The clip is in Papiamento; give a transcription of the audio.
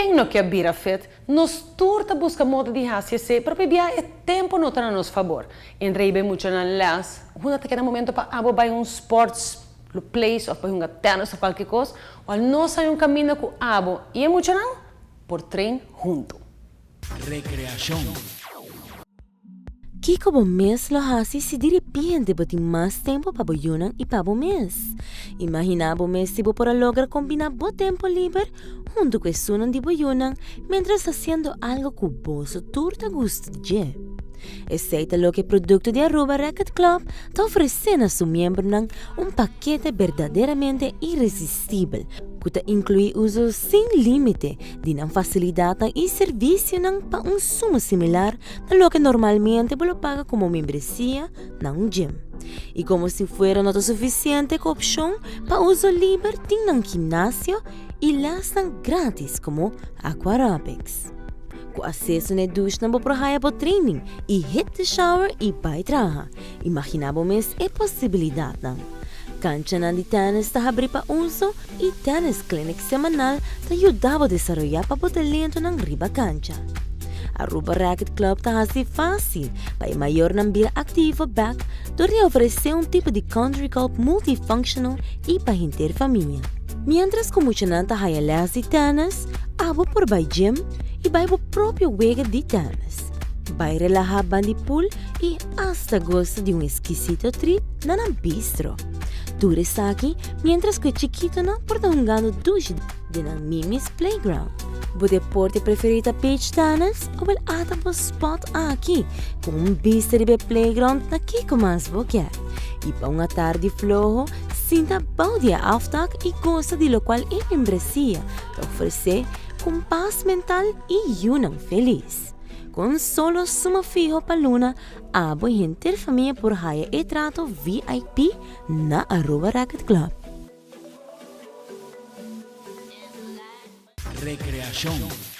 Ken no ke bira fit? Nos tur ta buska moda di hasi esei, pero pabia e tempu no ta na nos fabor. Entre ei bai muchanan les, hunda ta keda momento pa abo bai un sports place of bai hunga tennis of kualke kos, wal nos hay un kaminda ku abo i e muchanan por train huntu. Rekreashon. Kiko bo mes lo hasi si diripiente bo tin mas tempu pa bo yunan i pa bo mes? Imaginá bo mes si bo por a logra kombiná bo tempu liber huntu ku esunnan di bo yunan miéntras hasiendo algu ku boso tur ta gusta di dje. Esei ta loke e produkto di Aruba Racket Club ta ofresé na su miembronan, un pakete berdaderamente iresistibel ku ta inkluí uso sin límite di nan fasilidatnan i servisionan pa un suma similar na loke normalmente bo lo paga komo membresia na un gym. I komo si fuera no ta sufisiente ku opshon pa uso liber tin nan gimnasio i lèsnan gratis komo aquarobics. Ku aseso na e dushnan bo por haya bo training i hit the shower i bai traha. Imaginá bo mes e posibilidatnan. Kanchanan di tènis ta habrí pa uso i tènis clinic semanal ta yuda bo desaroyá pa bo talentonan riba kancha. Aruba Racket Club ta hasi fásil pa e mayornan bira aktivo bèk dor di ofresé un tipo di country golf multifunctional i pa henter famia. Miéntras ku muchanan ta haya lès di tènis, abo por bai gym i bai bo propio wega di tènis. Bai relahá bandi pool i Asta gosta di un eskisito trip na nan bistro. Tur esaki miéntras ku e chikitonan por ta hungando dushi den nan Mimi's Playground. Bo deporte preferí ta beach tennis? Awel ata bo spot aki ku un bista riba e playground na kiko mas bo kier. I pa un atardi floho, sinta bou di e afdak i gosa di lokual e membresia ta ofresé ku un pas mental i yunan felis. Ku un solo suma fiho pa luna, abo i henter famia por haya e trato VIP na Aruba Racket Club. Rekreashon.